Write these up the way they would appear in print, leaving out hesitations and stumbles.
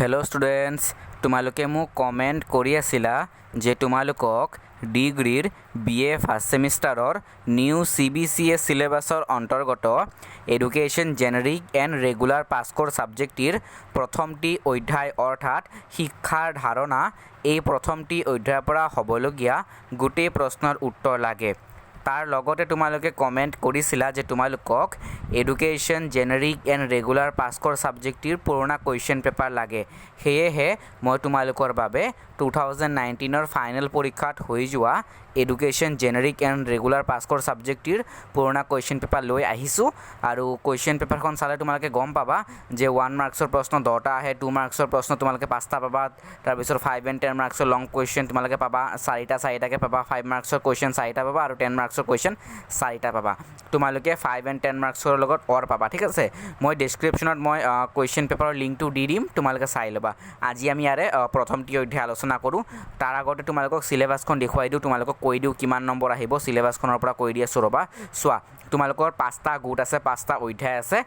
Hello' students, তোমালোকে মোক comment কৰি আছিলা যে তোমালোকক ডিগ্ৰীৰ B A first ছেমিষ্টাৰৰ new CBCS চিলেবাছৰ অন্তৰ্গত education generic and regular pass course ছাবজেক্টটিৰ প্ৰথমটি অধ্যায় অৰ্থাৎ শিক্ষাৰ ধাৰণা, এই প্ৰথমটি অধ্যায়ৰ পৰা হ'বলগীয়া গোটেই প্ৰশ্নৰ উত্তৰ লাগে। তাৰ লগতে তোমালোকে কমেণ্ট কৰিছিলা যে তোমালোকক education generic and regular pass course ছাবজেক্টটিৰ পুৰণা কুৱেশ্যন পেপাৰ লাগে। সেয়েহে মই তোমালোকৰ বাবে 2019ৰ ফাইনেল পৰীক্ষাত হৈ যোৱা education generic and regular pass course ছাবজেক্টটিৰ পুৰণা কুৱেশ্যন পেপাৰ লৈ আহিছোঁ। আৰু কুৱেশ্যন পেপাৰখন চালে তোমালোকে গম পাবা যে 1 মাৰ্কছৰ প্ৰশ্ন 10টা আহে, 2 মাৰ্কছৰ প্ৰশ্ন তোমালোকে 5টা পাবা, তাৰপিছত 5 এণ্ড 10 মাৰ্কছৰ লং কুৱেশ্যন তোমালোকে পাবা, চাৰিটা চাৰিটাকৈ পাবা, 5 মাৰ্কছৰ কুৱেশ্যন 4টা পাবা আৰু 10 মাৰ্কছৰ কুৱেশ্যন 4টা পাবা। তোমালোকে 5 এণ্ড 10 মাৰ্কছৰ লগত অৰ পাবা, ঠিক আছে। মই ডেছক্ৰিপশ্যনত মই কুৱেশ্যন পেপাৰৰ লিংকটো দি দিম, তোমালোকে চাই ল'বা। আজি আমি ইয়াৰে প্ৰথমটি অধ্যায় আলোচনা কৰোঁ। তাৰ আগতে তোমালোকক চিলেবাছখন দেখুৱাই দিওঁ, তোমালোকক কৈ দিওঁ কিমান নম্বৰ আহিব চিলেবাছখনৰ পৰা, কৈ দি আছোঁ ৰ'বা। চোৱা, তোমালোকৰ 5টা গোট আছে, 5টা অধ্যায় আছে।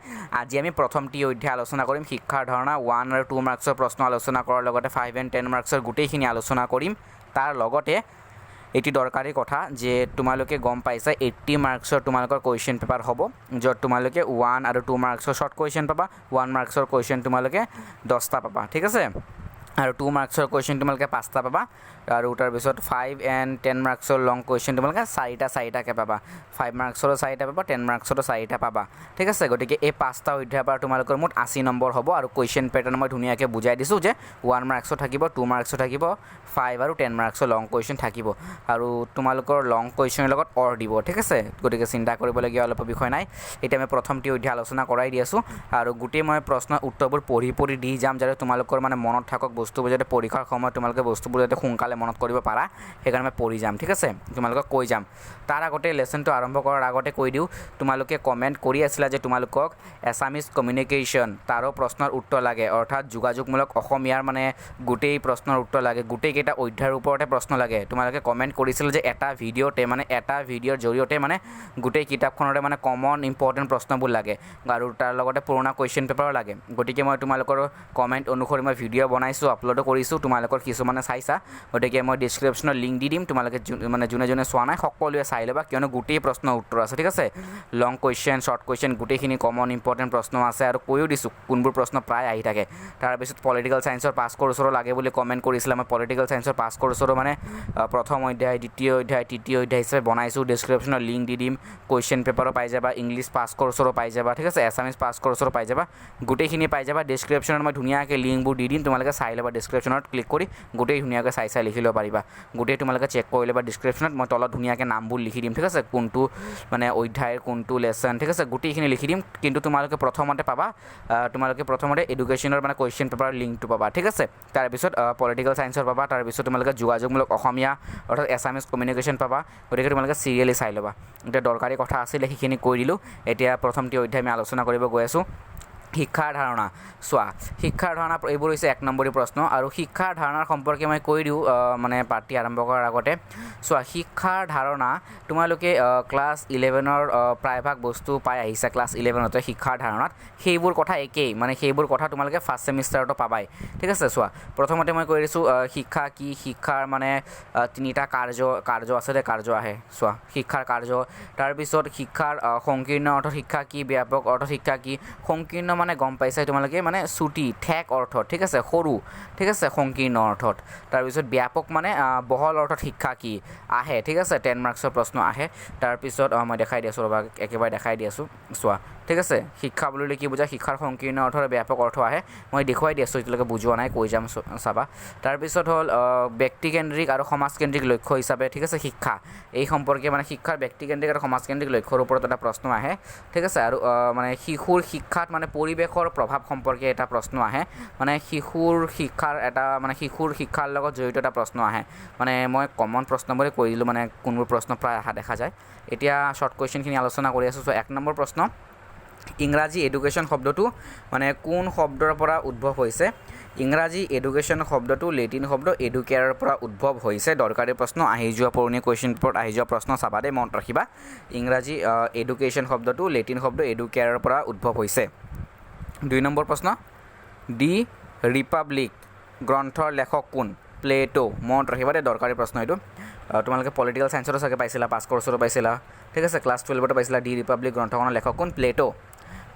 আজি আমি প্ৰথমটি অধ্যায় আলোচনা কৰিম, শিক্ষাৰ ধাৰণা। 1 আৰু 2 মাৰ্কছৰ প্ৰশ্ন আলোচনা কৰাৰ লগতে 5 এণ্ড 10 মাৰ্কছৰ গোটেইখিনি আলোচনা কৰিম। তাৰ লগতে এটি দৰকাৰী কথা যে তোমালোকে গম পাইছা, 80 মাৰ্কছৰ তোমালোকৰ কুৱেশ্যন পেপাৰ হ'ব, য'ত তোমালোকে 1 আৰু 2 মাৰ্কছৰ শ্বৰ্ট কুৱেশ্যন পাবা। 1 মাৰ্কছৰ কুৱেশ্যন তোমালোকে 10টা পাবা, ঠিক আছে, আৰু 2 মাৰ্কছৰ কুৱেশ্যন তোমালোকে 5টা পাবা। আৰু তাৰপিছত 5 এণ্ড 10 মাৰ্কছৰ লং কুৱেশ্যন তোমালোকে চাৰিটা চাৰিটাকৈ পাবা। 5 মাৰ্কছৰো 4টা পাবা, 10 মাৰ্কছৰো 4টা পাবা, ঠিক আছে। গতিকে এই 5টা অধ্যায়ৰ পৰা তোমালোকৰ মুঠ 80 নম্বৰ হ'ব। আৰু কুৱেশ্যন পেটাৰ্ণ মই ধুনীয়াকৈ বুজাই দিছোঁ যে 1 মাৰ্কছো থাকিব, 2 মাৰ্কছো থাকিব, 5 আৰু 10 মাৰ্কছৰ লং কুৱেশ্যন থাকিব আৰু তোমালোকৰ লং কুৱেশ্যনৰ লগত অৰ দিব, ঠিক আছে। গতিকে চিন্তা কৰিবলগীয়া অলপো বিষয় নাই। এতিয়া আমি প্ৰথমটি অধ্যায় আলোচনা কৰাই দি আছোঁ আৰু গোটেই মই প্ৰশ্নৰ উত্তৰবোৰ পঢ়ি পঢ়ি দি যাম, যাতে তোমালোকৰ মানে মনত থাকক বস্তুবোৰ, যাতে পৰীক্ষাৰ সময়ত তোমালোকে বস্তুবোৰ যাতে সোনকালে মনত কৰিব পাৰা, সেইকাৰণে মই পঢ়ি যাম, ঠিক আছে, তোমালোকক কৈ যাম। তাৰ আগতে লেচনটো আৰম্ভ কৰাৰ আগতে কৈ দিওঁ, তোমালোকে কমেণ্ট কৰি আছিলা যে তোমালোকক এছামিজ কমিউনিকেশ্যন তাৰো প্ৰশ্নৰ উত্তৰ লাগে, অৰ্থাৎ যোগাযোগমূলক অসমীয়াৰ মানে গোটেই প্ৰশ্নৰ উত্তৰ লাগে, গোটেইকেইটা অধ্যায়ৰ ওপৰতে প্ৰশ্ন লাগে। তোমালোকে কমেণ্ট কৰিছিলা যে এটা ভিডিঅ'তে মানে এটা ভিডিঅ'ৰ জৰিয়তে মানে গোটেই কিতাপখনতে মানে কমন ইম্পৰ্টেণ্ট প্ৰশ্নবোৰ লাগে আৰু তাৰ লগতে পুৰণা কুৱেশ্যন পেপাৰো লাগে। গতিকে মই তোমালোকৰ কমেণ্ট অনুসৰি মই ভিডিঅ' বনাইছোঁ, আপলোডো কৰিছোঁ, তোমালোকৰ কিছুমানে চাইছা। গতিকে মই ডিছক্ৰিপশ্যনত লিংক দি দিম, তোমালোকে মানে যোনে যোনে চোৱা নাই সকলোৱে চাই ল'বা, কিয়নো গোটেই প্ৰশ্নৰ উত্তৰ আছে, ঠিক আছে। লং কুৱেশ্যন, শ্বৰ্ট কুৱেশ্যন গোটেইখিনি কমন ইম্পৰ্টেণ্ট প্ৰশ্ন আছে আৰু কৈও দিছোঁ কোনবোৰ প্ৰশ্ন প্ৰায় আহি থাকে। তাৰপিছত পলিটিকেল ছায়েন্সৰ পাছ কৰ্চৰো লাগে বুলি কমেণ্ট কৰিছিলে। মই পলিটিকেল ছায়েন্সৰ পাছ কৰ্চৰো মানে প্ৰথম অধ্যায়, দ্বিতীয় অধ্যায়, তৃতীয় অধ্যায় হিচাপে বনাইছোঁ। ডিছক্ৰিপশ্যনত লিংক দি দিম, কুৱেশ্যন পেপাৰো পাই যাবা, ইংলিছ পাছ কৰ্চৰো পাই যাবা, ঠিক আছে, এছামিজ পাছ কৰ্চৰো পাই যাবা, গোটেইখিনি পাই যাবা। ডিছক্ৰিপশ্যনত মই ধুনীয়াকৈ লিংকবোৰ দি দিম, তোমালোকে চাই ল'বা। ডিছক্ৰিপশ্যনত ক্লিক কৰি গোটেই ধুনীয়াকৈ চাই চাই লিখি ল'ব পাৰিবা। গোটেই তোমালোকে চেক কৰি ল'বা ডিছক্ৰিপশ্যনত, মই তলত ধুনীয়াকৈ নামবোৰ লিখি দিম, ঠিক আছে, কোনটো মানে অধ্যায়ৰ কোনটো লেচন, ঠিক আছে, গোটেইখিনি লিখি দিম। কিন্তু তোমালোকে প্ৰথমতে পাবা, তোমালোকে প্ৰথমতে এডুকেশ্যনৰ মানে কুৱেশ্যন পেপাৰৰ লিংকটো পাবা, ঠিক আছে। তাৰপিছত পলিটিকেল ছায়েন্সৰ পাবা, তাৰপিছত তোমালোকে যোগাযোগমূলক অসমীয়া অৰ্থাৎ এছামিজ কমিউনিকেশ্যন পাবা। গতিকে তোমালোকে চিৰিয়েলি চাই ল'বা। এতিয়া দৰকাৰী কথা আছিলে, সেইখিনি কৈ দিলোঁ। এতিয়া প্ৰথমটি অধ্যায় আমি আলোচনা কৰিব গৈ আছোঁ, শিক্ষাৰ ধাৰণা। চোৱা, শিক্ষাৰ ধাৰণা এইবোৰ হৈছে 1 নম্বৰী প্ৰশ্ন। আৰু শিক্ষাৰ ধাৰণাৰ সম্পৰ্কে মই কৈ দিওঁ, মানে পাঠটি আৰম্ভ কৰাৰ আগতে। চোৱা, শিক্ষাৰ ধাৰণা তোমালোকে ক্লাছ 11ৰ প্ৰায়ভাগ বস্তু পাই আহিছা ক্লাছ 11তে শিক্ষাৰ ধাৰণাত। সেইবোৰ কথা একেই, মানে সেইবোৰ কথা তোমালোকে ফাৰ্ষ্ট ছেমিষ্টাৰতো পাবাই, ঠিক আছে। চোৱা, প্ৰথমতে মই কৈ দিছোঁ শিক্ষা কি, শিক্ষাৰ মানে তিনিটা কাৰ্য আছে দে, কাৰ্য আহে। চোৱা, শিক্ষাৰ কাৰ্য, তাৰপিছত শিক্ষাৰ সংকীৰ্ণ অৰ্থত শিক্ষা কি, ব্যাপক অৰ্থত শিক্ষা কি। সংকীৰ্ণ মানে গম পাইছাই তোমালোকে, মানে চুটি, ঠেক অৰ্থত, ঠিক আছে, সৰু, ঠিক আছে, সংকীৰ্ণ অৰ্থত। তাৰপিছত ব্যাপক মানে বহল অৰ্থত শিক্ষা কি আহে, ঠিক আছে, 10 মাৰ্কছৰ প্ৰশ্ন আহে। তাৰপিছত মই দেখাই দি আছোঁ ৰ'বা, একেবাৰে দেখাই দি আছোঁ, চোৱা, ঠিক আছে। শিক্ষা বুলিলে কি বুজায়, শিক্ষাৰ সংকীৰ্ণ অৰ্থ আৰু ব্যাপক অৰ্থ আহে, মই দেখুৱাই দি আছোঁ, এতিয়ালৈকে বুজোৱা নাই, কৈ যাম, চাবা। তাৰপিছত হ'ল ব্যক্তিকেন্দ্ৰিক আৰু সমাজকেন্দ্ৰিক লক্ষ্য হিচাপে, ঠিক আছে, শিক্ষা এই সম্পৰ্কে মানে শিক্ষাৰ ব্যক্তিকেন্দ্ৰিক আৰু সমাজকেন্দ্ৰিক লক্ষ্যৰ ওপৰত এটা প্ৰশ্ন আহে, ঠিক আছে। আৰু মানে শিশুৰ শিক্ষাত মানে পৰিৱেশৰ প্ৰভাৱ সম্পৰ্কে এটা প্ৰশ্ন আহে, মানে শিশুৰ শিক্ষাৰ এটা মানে শিশুৰ শিক্ষাৰ লগত জড়িত এটা প্ৰশ্ন আহে। মানে মই কমন প্ৰশ্নবোৰে কৈ দিলোঁ, মানে কোনবোৰ প্ৰশ্ন প্ৰায় অহা দেখা যায়। এতিয়া শ্বৰ্ট কুৱেশ্যনখিনি আলোচনা কৰি আছোঁ। 1 নম্বৰ প্ৰশ্ন, ইংৰাজী এডুকেশ্যন শব্দটো মানে কোন শব্দৰ পৰা উদ্ভৱ হৈছে? ইংৰাজী এডুকেশ্যন শব্দটো লেটিন শব্দ এডুকেয়াৰৰ পৰা উদ্ভৱ হৈছে। দৰকাৰী প্ৰশ্ন, আহি যোৱা পুৰণি কুৱেশ্যন পেপাৰত আহি যোৱা প্ৰশ্ন, চাবা দেই, মনত ৰাখিবা। ইংৰাজী এডুকেশ্যন শব্দটো লেটিন শব্দ এডুকেয়াৰৰ পৰা উদ্ভৱ হৈছে। 2 নম্বৰ প্ৰশ্ন, দি ৰিপাব্লিক গ্ৰন্থৰ লেখক কোন? প্লেটো। মনত ৰাখিবা দেই, দৰকাৰী প্ৰশ্ন এইটো। তোমালোকে পলিটিকেল ছায়েন্সতো চাগে পাইছিলা, পাছ কৰ্চতো পাইছিলা, ঠিক আছে, ক্লাছ 12তো পাইছিলা। দি ৰিপাব্লিক গ্ৰন্থখনৰ লেখক কোন? প্লেটো।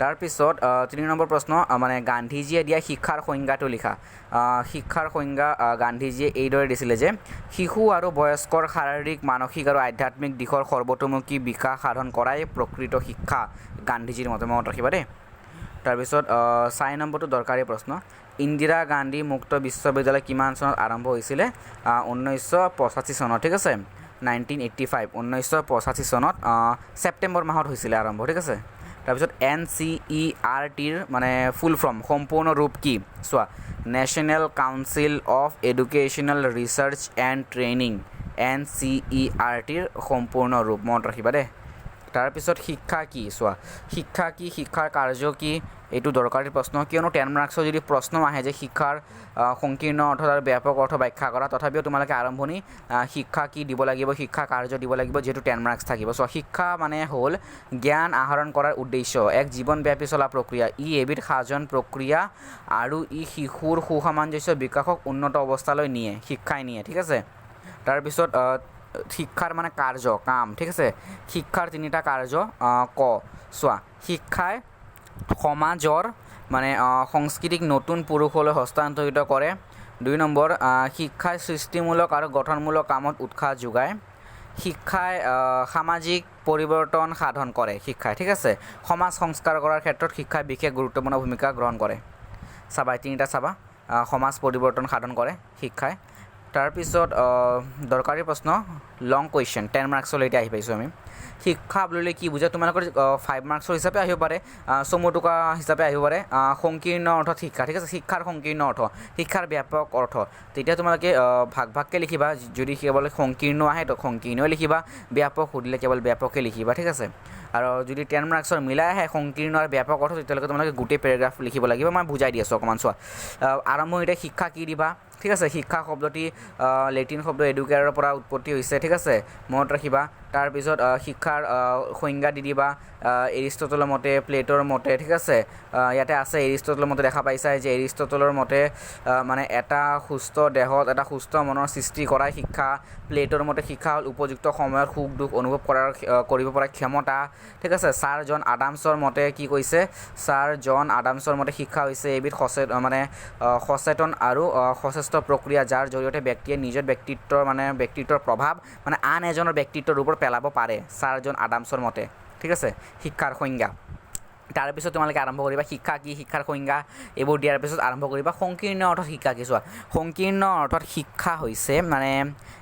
তাৰপিছত 3 নম্বৰ প্ৰশ্ন, মানে গান্ধীজীয়ে দিয়া শিক্ষাৰ সংজ্ঞাটো লিখা। শিক্ষাৰ সংজ্ঞা গান্ধীজীয়ে এইদৰে দিছিলে যে শিশু আৰু বয়স্কৰ শাৰীৰিক, মানসিক আৰু আধ্যাত্মিক দিশৰ সৰ্বতোমুখী বিকাশ সাধন কৰাই প্ৰকৃত শিক্ষা, গান্ধীজীৰ মতে। মনত ৰাখিবা দেই। তাৰপিছত 4 নম্বৰটো দৰকাৰী প্ৰশ্ন। ইন্দিৰা গান্ধী মুক্ত বিশ্ববিদ্যালয় কিমান চনত আৰম্ভ হৈছিলে? 1985 চনত, ঠিক আছে, 1985, 1985 চনত ছেপ্টেম্বৰ মাহত হৈছিলে আৰম্ভ, ঠিক আছে। তাৰপিছত এনচিইআৰটিৰ মানে ফুল ফৰ্ম, সম্পূৰ্ণ ৰূপ কি? চোৱা, National Council of Educational Research and Training, এনচিইআৰটিৰ সম্পূৰ্ণ ৰূপ, মনত ৰাখিবা দেই। তাৰপিছত শিক্ষা কি? চোৱা, শিক্ষা কি, শিক্ষাৰ কাৰ্য কি, এইটো দৰকাৰী প্ৰশ্ন। কিয়নো 10 মাৰ্কছৰ যদি প্ৰশ্ন আহে যে শিক্ষাৰ সংকীৰ্ণ অৰ্থ আৰু ব্যাপক অৰ্থ ব্যাখ্যা কৰা, তথাপিও তোমালোকে আৰম্ভণি শিক্ষা কি দিব লাগিব, শিক্ষা কাৰ্য দিব লাগিব, যিহেতু 10 মাৰ্কছ থাকিব। চোৱা, শিক্ষা মানে হ'ল জ্ঞান আহৰণ কৰাৰ উদ্দেশ্য এক জীৱনব্যাপী চলা প্ৰক্ৰিয়া। ই এবিধ সাধন প্ৰক্ৰিয়া আৰু ই শিশুৰ সুসামঞ্জস্য বিকাশক উন্নত অৱস্থালৈ নিয়ে, শিক্ষাই নিয়ে, ঠিক আছে। তাৰপিছত শিক্ষাৰ মানে কাৰ্য, কাম, ঠিক আছে। শিক্ষাৰ তিনিটা কাৰ্য ক। চোৱা, শিক্ষাই সমাজৰ মানে সংস্কৃতিক নতুন পুৰুষলৈ হস্তান্তৰিত কৰে। 2 নম্বৰ, শিক্ষাই সৃষ্টিমূলক আৰু গঠনমূলক কামত উৎসাহ যোগায়। শিক্ষাই সামাজিক পৰিৱৰ্তন সাধন কৰে, শিক্ষাই, ঠিক আছে। সমাজ সংস্কাৰ কৰাৰ ক্ষেত্ৰত শিক্ষাই বিশেষ গুৰুত্বপূৰ্ণ ভূমিকা গ্ৰহণ কৰে। চাবা, এই তিনিটা চাবা। সমাজ পৰিৱৰ্তন সাধন কৰে শিক্ষাই। তাৰপিছত দৰকাৰী প্ৰশ্ন, লং কুৱেশ্যন, 10 মাৰ্কছলৈ এতিয়া আহি পাইছোঁ আমি। শিক্ষা বুলিলে কি বুজা? তোমালোকৰ 5 মাৰ্কছৰ হিচাপে আহিব পাৰে, চমু টোকা হিচাপে আহিব পাৰে। সংকীৰ্ণ অৰ্থত শিক্ষা, ঠিক আছে, শিক্ষাৰ সংকীৰ্ণ অৰ্থ, শিক্ষাৰ ব্যাপক অৰ্থ। তেতিয়া তোমালোকে ভাগ ভাগকৈ লিখিবা। যদি কেৱল সংকীৰ্ণ আহে তো সংকীৰ্ণই লিখিবা, ব্যাপক সুধিলে কেৱল ব্যাপকে লিখিবা, ঠিক আছে। আৰু যদি 10 মাৰ্কছৰ মিলাই আহে সংকীৰ্ণ আৰু ব্যাপক অৰ্থ, তেতিয়াহ'লে তোমালোকে গোটেই পেৰেগ্ৰাফ লিখিব লাগিব। মই বুজাই দি আছোঁ অকণমান। চোৱা, আৰম্ভণিতে শিক্ষা কি দিবা, ঠিক আছে। শিক্ষা শব্দটি লেটিন শব্দ এডুকেয়াৰৰ পৰা উৎপত্তি হৈছে, ঠিক আছে, মনত ৰাখিবা। তাৰপিছত শিক্ষাৰ সংজ্ঞা দি দিবা, এৰিষ্টটলৰ মতে, প্লেটৰ মতে, ঠিক আছে। ইয়াতে আছে এৰিষ্টটলৰ মতে, দেখা পাইছাই যে এৰিষ্টটলৰ মতে মানে এটা সুস্থ দেহত এটা সুস্থ মনৰ সৃষ্টি কৰাই শিক্ষা। প্লেটৰ মতে শিক্ষা হ'ল উপযুক্ত সময়ত সুখ দুখ অনুভৱ কৰিব পৰা ক্ষমতা, ঠিক আছে। ছাৰ জন আডামছৰ মতে কি কৈছে? ছাৰ জন আডামছৰ মতে শিক্ষা হৈছে এবিধ মানে সচেতন আৰু সচেষ্ট প্ৰক্ৰিয়া, যাৰ জৰিয়তে ব্যক্তিয়ে নিজৰ ব্যক্তিত্বৰ প্ৰভাৱ মানে আন এজনৰ ব্যক্তিত্বৰ ওপৰত পেলাব পাৰে, ছাৰ জন আডামছৰ মতে, ঠিক আছে, শিক্ষাৰ সংজ্ঞা। তাৰপিছত তোমালোকে আৰম্ভ কৰিবা শিক্ষা কি, শিক্ষাৰ সংজ্ঞা, এইবোৰ দিয়াৰ পিছত আৰম্ভ কৰিবা সংকীৰ্ণ অৰ্থত শিক্ষা কি। চোৱা, সংকীৰ্ণ অৰ্থত শিক্ষা হৈছে মানে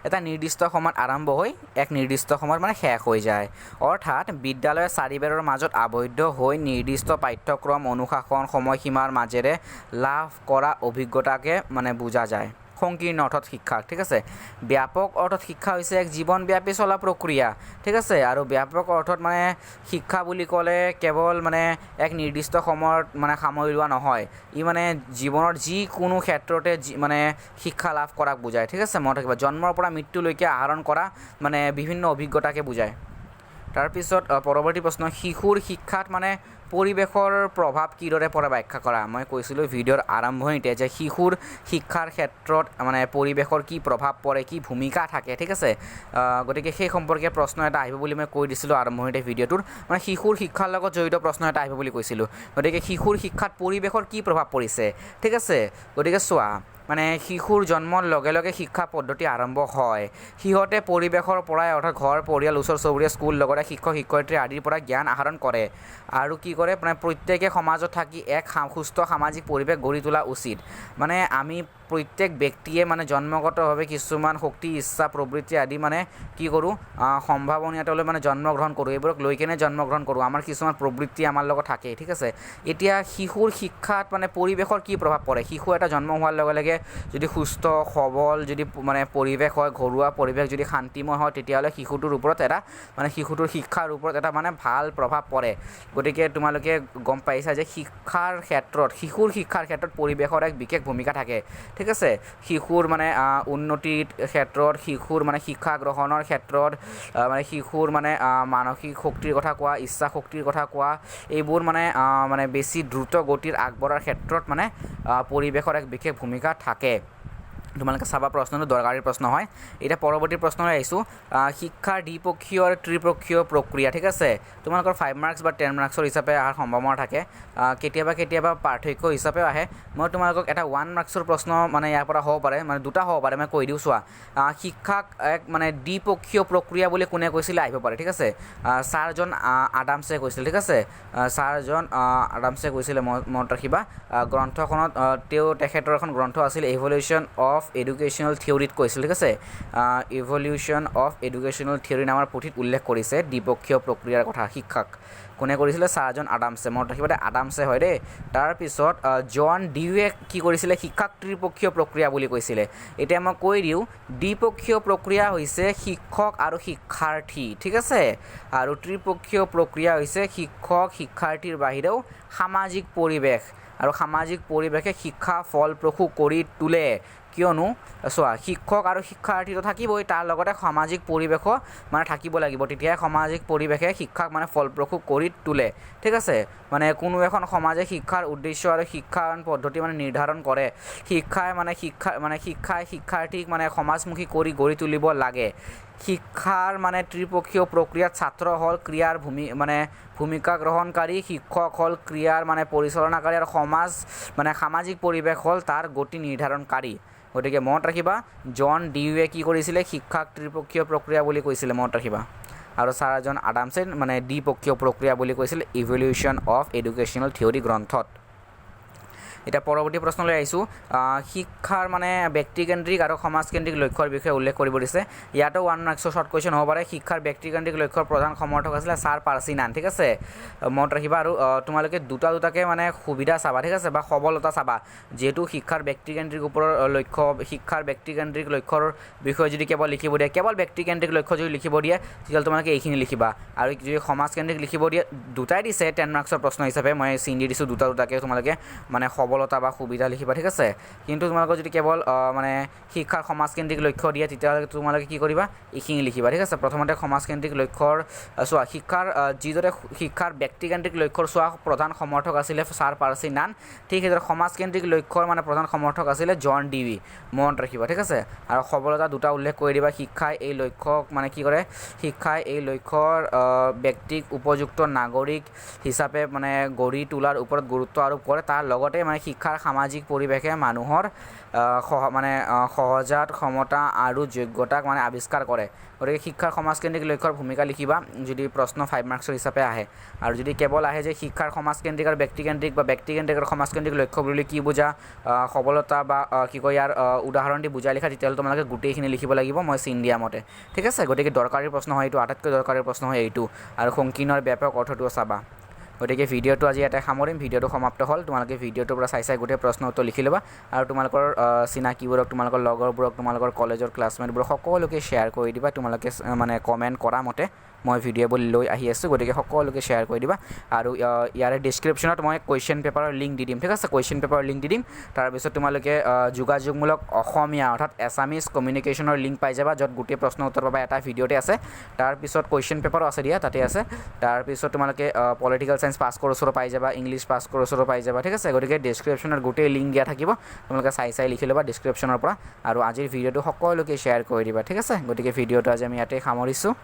এটা নিৰ্দিষ্ট সময়ত আৰম্ভ হৈ এক নিৰ্দিষ্ট সময়ত মানে শেষ হৈ যায়। অৰ্থাৎ বিদ্যালয়ৰ চাৰিবেৰৰ মাজত আবদ্ধ হৈ নিৰ্দিষ্ট পাঠ্যক্ৰম, অনুশাসন, সময়সীমাৰ মাজেৰে লাভ কৰা অভিজ্ঞতাকে মানে বুজা যায় সংকীৰ্ণ অৰ্থত শিক্ষা, ঠিক আছে। ব্যাপক অৰ্থত শিক্ষা হৈছে এক জীৱনব্যাপী চলা প্ৰক্ৰিয়া, ঠিক আছে। আৰু ব্যাপক অৰ্থত মানে শিক্ষা বুলি ক'লে কেৱল মানে এক নিৰ্দিষ্ট সময়ত মানে সামৰি লোৱা নহয়, ই মানে জীৱনৰ যিকোনো ক্ষেত্ৰতে যি মানে শিক্ষা লাভ কৰাক বুজায়, ঠিক আছে। মনত ৰাখিবা, জন্মৰ পৰা মৃত্যুলৈকে আহৰণ কৰা মানে বিভিন্ন অভিজ্ঞতাকে বুজায়। তাৰপিছত পৰৱৰ্তী প্ৰশ্ন, শিশুৰ শিক্ষাত মানে পৰিৱেশৰ প্ৰভাৱ কিদৰে পৰে ব্যাখ্যা কৰা। মই কৈছিলোঁ ভিডিঅ'ৰ আৰম্ভণিতে যে শিশুৰ শিক্ষাৰ ক্ষেত্ৰত মানে পৰিৱেশৰ কি প্ৰভাৱ পৰে, কি ভূমিকা থাকে, ঠিক আছে। গতিকে সেই সম্পৰ্কে প্ৰশ্ন এটা আহিব বুলি মই কৈ দিছিলোঁ আৰম্ভণিতে ভিডিঅ'টোৰ, মানে শিশুৰ শিক্ষাৰ লগত জড়িত প্ৰশ্ন এটা আহিব বুলি কৈছিলোঁ। গতিকে শিশুৰ শিক্ষাত পৰিৱেশৰ কি প্ৰভাৱ পৰিছে, ঠিক আছে। গতিকে চোৱা, মানে শিশুৰ জন্মৰ লগে লগে শিক্ষা পদ্ধতি আৰম্ভ হয়। সিহঁতে পৰিৱেশৰ পৰাই, অৰ্থাৎ ঘৰ, পৰিয়াল, ওচৰ চুবুৰীয়া, স্কুল, লগতে শিক্ষক শিক্ষয়িত্ৰী আদিৰ পৰা জ্ঞান আহৰণ কৰে। আৰু কি কৰে? মানে প্ৰত্যেকে সমাজত থাকি এক সুস্থ সামাজিক পৰিৱেশ গঢ়ি তোলা উচিত। মানে আমি প্ৰত্যেক ব্যক্তিয়ে মানে জন্মগতভাৱে কিছুমান শক্তি, ইচ্ছা, প্ৰবৃত্তি আদি মানে কি কৰোঁ, সম্ভাৱনীয়তালৈ মানে জন্মগ্ৰহণ কৰোঁ, এইবোৰক লৈ কেনে জন্মগ্ৰহণ কৰোঁ। আমাৰ কিছুমান প্ৰবৃত্তি আমাৰ লগত থাকে, ঠিক আছে। এতিয়া শিশুৰ শিক্ষাত মানে পৰিৱেশৰ কি প্ৰভাৱ পৰে? শিশু এটা জন্ম হোৱাৰ লগে লগে গতিকে যদি সুস্থ সবল যদি মানে পৰিৱেশ হয়, ঘৰুৱা পৰিৱেশ যদি শান্তিময় হয়, তেতিয়াহ'লে শিশুটোৰ ওপৰত এটা মানে শিশুটোৰ শিক্ষাৰ ওপৰত এটা মানে ভাল প্ৰভাৱ পৰে। গতিকে তোমালোকে গম পাইছা যে শিক্ষাৰ ক্ষেত্ৰত, শিশুৰ শিক্ষাৰ ক্ষেত্ৰত পৰিৱেশৰ এক বিশেষ ভূমিকা থাকে, ঠিক আছে। শিশুৰ মানে উন্নতিৰ ক্ষেত্ৰত, শিশুৰ মানে শিক্ষা গ্ৰহণৰ ক্ষেত্ৰত, মানে শিশুৰ মানে মানসিক শক্তিৰ কথা কোৱা, ইচ্ছা শক্তিৰ কথা কোৱা, এইবোৰ মানে মানে বেছি দ্ৰুত গতিৰ আগবঢ়াৰ ক্ষেত্ৰত মানে পৰিৱেশৰ এক বিশেষ ভূমিকা থাকে। তোমালোকে চাবা, প্ৰশ্নটো দৰকাৰী প্ৰশ্ন হয়। এতিয়া পৰৱৰ্তী প্ৰশ্নলৈ আহিছোঁ, শিক্ষাৰ দ্বিপক্ষীয় আৰু ত্ৰিপক্ষীয় প্ৰক্ৰিয়া, ঠিক আছে। তোমালোকৰ 5 মাৰ্কছ বা 10 মাৰ্কছৰ হিচাপে অহাৰ সম্ভাৱনা থাকে, কেতিয়াবা কেতিয়াবা পাৰ্থক্য হিচাপেও আহে। মই তোমালোকক এটা 1 মাৰ্কছৰ প্ৰশ্ন মানে ইয়াৰ পৰা হ'ব পাৰে, মানে দুটা হ'ব পাৰে, মই কৈ দিওঁ চোৱা। শিক্ষাক এক মানে দ্বিপক্ষীয় প্ৰক্ৰিয়া বুলি কোনে কৈছিলে আহিব পাৰে, ঠিক আছে। ছাৰ জন আডামছে কৈছিলে, ঠিক আছে। ছাৰ জন আডামছে কৈছিলে, মনত ৰাখিবা। গ্ৰন্থখনত তেওঁ তেখেতৰ এখন গ্ৰন্থ আছিল ইভলিউশ্যন অফ এডুকেশ্যনেল থিয়ৰীত কৈছিল, ঠিক আছে। ইভলিউশ্যন অফ এডুকেশ্যনেল থিয়ৰী নামৰ পুথিত উল্লেখ কৰিছে দ্বিপক্ষীয় প্ৰক্ৰিয়াৰ কথা। শিক্ষাক কোনে কৰিছিলে? ছাৰ জন আডামছে, মনত ৰাখিব দেই, আডামছে হয় দেই। তাৰপিছত জন ডিউৱে কি কৰিছিলে? শিক্ষাক ত্ৰিপক্ষীয় প্ৰক্ৰিয়া বুলি কৈছিলে। এতিয়া মই কৈ দিওঁ, দ্বিপক্ষীয় প্ৰক্ৰিয়া হৈছে শিক্ষক আৰু শিক্ষাৰ্থী, ঠিক আছে। আৰু ত্ৰিপক্ষীয় প্ৰক্ৰিয়া হৈছে শিক্ষক শিক্ষাৰ্থীৰ বাহিৰেও সামাজিক পৰিৱেশ, আৰু সামাজিক পৰিৱেশে শিক্ষা ফলপ্ৰসূ কৰি তোলে। কিয়নো চোৱা, শিক্ষক আৰু শিক্ষাৰ্থীটো থাকিবই, তাৰ লগতে সামাজিক পৰিৱেশো মানে থাকিব লাগিব, তেতিয়াহে সামাজিক পৰিৱেশে শিক্ষাক মানে ফলপ্ৰসূ কৰি তোলে, ঠিক আছে। মানে কোনো এখন সমাজে শিক্ষাৰ উদ্দেশ্য আৰু শিক্ষায়ন পদ্ধতি মানে নিৰ্ধাৰণ কৰে। শিক্ষাই মানে শিক্ষা মানে শিক্ষাই শিক্ষাৰ্থীক মানে সমাজমুখী কৰি গঢ়ি তুলিব লাগে। শিক্ষাৰ মানে ত্ৰিপক্ষীয় প্ৰক্ৰিয়াত ছাত্ৰ হ'ল ক্ৰিয়াৰ মানে ভূমিকা গ্ৰহণকাৰী, শিক্ষক হ'ল ক্ৰিয়াৰ মানে পৰিচালনাকাৰী, আৰু সমাজ মানে সামাজিক পৰিৱেশ হ'ল তাৰ গতি নিৰ্ধাৰণকাৰী। গতিকে মনত ৰাখিবা, জন ডিউৱে কি কৰিছিলে? শিক্ষাক ত্ৰিপক্ষীয় প্ৰক্ৰিয়া বুলি কৈছিলে, মনত ৰাখিবা। আৰু ছাৰ জন আডামছে মানে দ্বিপক্ষীয় প্ৰক্ৰিয়া বুলি কৈছিলে ইভলিউশ্যন অফ এডুকেশ্যনেল থিয়ৰী গ্ৰন্থত। এতিয়া পৰৱৰ্তী প্ৰশ্নলৈ আহিছোঁ, শিক্ষাৰ মানে ব্যক্তিকেন্দ্ৰিক আৰু সমাজকেন্দ্ৰিক লক্ষ্যৰ বিষয়ে উল্লেখ কৰিব দিছে। ইয়াতো 1 মাৰ্কছৰ শ্বৰ্ট কুৱেশ্যন হ'ব পাৰে। শিক্ষাৰ ব্যক্তিকেন্দ্ৰিক লক্ষ্যৰ প্ৰধান সমৰ্থক আছিলে ছাৰ পাৰ্চি নান, ঠিক আছে, মনত ৰাখিবা। আৰু তোমালোকে দুটা দুটাকৈ মানে সুবিধা চাবা, ঠিক আছে, বা সবলতা চাবা। যিহেতু শিক্ষাৰ ব্যক্তিকেন্দ্ৰিক ওপৰৰ লক্ষ্য, শিক্ষাৰ ব্যক্তিকেন্দ্ৰিক লক্ষ্যৰ বিষয়ে যদি কেৱল লিখিব দিয়ে, কেৱল ব্যক্তিকেন্দ্ৰিক লক্ষ্য যদি লিখিব দিয়ে, তেতিয়াহ'লে তোমালোকে এইখিনি লিখিবা। আৰু যদি সমাজকেন্দ্ৰিক লিখিব দিয়ে, দুটাই দিছে 10 মাৰ্কছৰ প্ৰশ্ন হিচাপে, মই চিন দি দিছোঁ, দুটা দুটাকৈ তোমালোকে মানে সবলতা বা সুবিধা লিখিবা, ঠিক আছে। কিন্তু তোমালোকৰ যদি কেৱল মানে শিক্ষাৰ সমাজকেন্দ্ৰিক লক্ষ্য দিয়ে, তেতিয়াহ'লে তোমালোকে কি কৰিবা? এইখিনি লিখিবা, ঠিক আছে। প্ৰথমতে সমাজকেন্দ্ৰিক লক্ষ্যৰ চোৱা, শিক্ষাৰ যিদৰে শিক্ষাৰ ব্যক্তিকেন্দ্ৰিক লক্ষ্যৰ চোৱা প্ৰধান সমৰ্থক আছিলে ছাৰ পাৰ্চি নান, ঠিক সেইদৰে সমাজকেন্দ্ৰিক লক্ষ্যৰ মানে প্ৰধান সমৰ্থক আছিলে জন ডিউই, মনত ৰাখিবা, ঠিক আছে। আৰু সবলতা দুটা উল্লেখ কৰি দিবা। শিক্ষাই এই লক্ষ্যক মানে কি কৰে? শিক্ষাই এই লক্ষ্যৰ ব্যক্তিক উপযুক্ত নাগৰিক হিচাপে মানে গঢ়ি তোলাৰ ওপৰত গুৰুত্ব আৰোপ কৰে। তাৰ লগতে মানে শিক্ষাৰ সামাজিক পৰিৱেশে মানুহৰ মানে সহজাত ক্ষমতা আৰু যোগ্যতাক মানে আৱিষ্কাৰ কৰে। গতিকে শিক্ষাৰ সমাজকেন্দ্ৰিক লক্ষ্যৰ ভূমিকা লিখিবা যদি প্ৰশ্ন 5 মাৰ্কছৰ হিচাপে আহে। আৰু যদি কেৱল আহে যে শিক্ষাৰ সমাজকেন্দ্ৰিক আৰু ব্যক্তিকেন্দ্ৰিক বা ব্যক্তিকেন্দ্ৰিক আৰু সমাজকেন্দ্ৰিক লক্ষ্য বুলি কি বুজা, সবলতা বা কি কয় ইয়াৰ উদাহৰণ দি বুজাই লিখা, তেতিয়াহ'লে তোমালোকে গোটেইখিনি লিখিব লাগিব মই চিন দিয়া মতে, ঠিক আছে। গতিকে দৰকাৰী প্ৰশ্ন হয় এইটো, আটাইতকৈ দৰকাৰী প্ৰশ্ন হয় এইটো। আৰু সংকীৰ্ণ ব্যাপক অৰ্থটোও চাবা। গতিকে ভিডিঅ'টো আজি ইয়াতে সামৰিম, ভিডিঅ'টো সমাপ্ত হ'ল। তোমালোকে ভিডিঅ'টোৰ পৰা চাই চাই গোটেই প্ৰশ্ন উত্তৰ লিখি ল'বা, আৰু তোমালোকৰ চিনাকিবোৰক, তোমালোকৰ লগৰবোৰক, তোমালোকৰ কলেজৰ ক্লাছমেটবোৰক সকলোকে শ্বেয়াৰ কৰি দিবা। তোমালোকে মানে কমেণ্ট কৰা মতে মই ভিডিঅ'বোৰ লৈ আহি আছোঁ, গতিকে সকলোকে শ্বেয়াৰ কৰি দিবা। আৰু ইয়াৰে ডিছক্ৰিপশ্যনত মই কুৱেশ্যন পেপাৰৰ লিংক দি দিম, ঠিক আছে, কুৱেশ্যন পেপাৰৰ লিংক দি দিম। তাৰপিছত তোমালোকে যোগাযোগমূলক অসমীয়া অৰ্থাৎ এছামিজ কমিউনিকেশ্যনৰ লিংক পাই যাবা, য'ত গোটেই প্ৰশ্ন উত্তৰ পাবা, এটা ভিডিঅ'তে আছে। তাৰপিছত কুৱেশ্যন পেপাৰো আছে দিয়া, তাতে আছে। তাৰপিছত তোমালোকে পলিটিকেল চায়েন্স পাছ কৰ্চৰো পাই যাবা, ইংলিছ পাছ কৰ্চৰো পাই যাবা, ঠিক আছে। গতিকে ডিছক্ৰিপশ্যনত গোটেই লিংক দিয়া থাকিব, তোমালোকে চাই চাই লিখি ল'বা ডিছক্ৰিপশ্যনৰ পৰা। আৰু আজিৰ ভিডিঅ'টো সকলোকে শ্বেয়াৰ কৰি দিবা, ঠিক আছে। গতিকে ভিডিঅ'টো আজি আমি ইয়াতে সামৰিছোঁ।